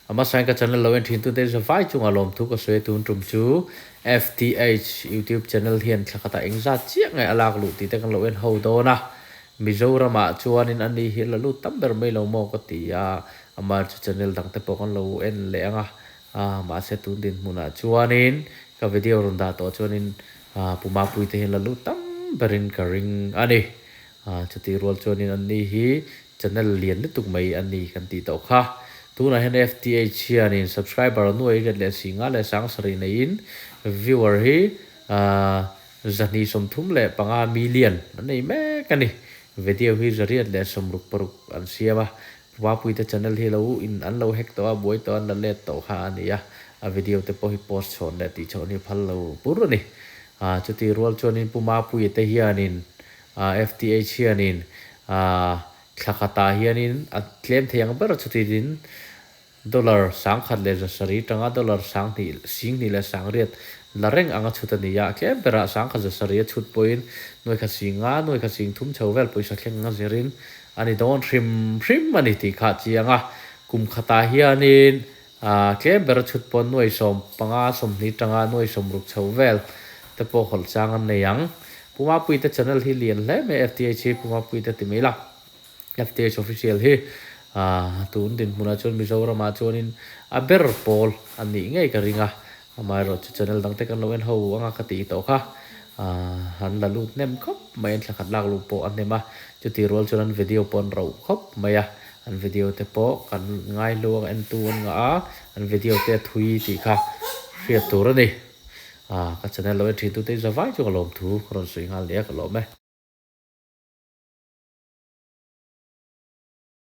A hmasain ka channel lo en thin tute zavai chungah lawmthu ka sawi a tun tum chu FTH YouTube channel hian thla khatah engzat chiah nge a lak luh tih te kan lo en ho dawn a, Mizoramah chuanin a ni hi a la lut tam ber mai lo maw ka ti a, amah chu channel dang te pawh kan lo en leh ang a, mahse tun dinhmunah chuanin ka video rawn dah tawh chuanin Pumapui te hian la lut tam berin ka ring a ni. Chutih rual chuanin an ni hi channel lian lutuk mai a ni kan tih tawh kha. Tunah hian FTH hianin subscriber nuai riat leh singa leh sangsarih neiin viewer hi 235 million an nei mek a ni. Video hi 166 an siam a. Pumapuite channel hi lo in an lo hack tawh a, buai tawh an la let tawh kha a ni a. A video te pawh hi post chhawn leh tih chhawn hi phal lo bur a ni. Chutih rual chuanin Pumapuite hianin FTH hianin thla khatah hianin a tlem thei ang ber chutin dollar 1,700 tanga dollar sanghnih singhnih leh sangriat la reng anga chhut a ni a, tlem berah 1,700 a chhut pawhin nuai khat sing nga nuai khat sing thum chho vel pawisa thleng anga zirin a ni dawn hrim hrim a ni tih kha a chiang a, kum khatah hianin tlem ber a chhut pawh nuai 15 20 tanga nuai 60 chho vel te pawh hawlh chang an nei ang. Pumapuite channel hi lian hle mai FTH hi Pumapuite ti mai la. FTH official hi tun dinhmunah chuan Mizoramah chuanin a ber pawl a nih ngei ka ring a, amaherawh chu channel dangte kan lo en ho anga ka tih tawh kha an la lut hnem khawp mai, an thla khat lak luh pawh a hnem a, chuti rual chuan an video pawh an rauh khawp mai a, an video te pawh kan ngaihlu a entu an ngah a, an video te a thui tih kha hriat tur a ni. Ka channel lo en thin tute zavai chu ka lawmthu ka rawn sawi nghal nia ka lawm e.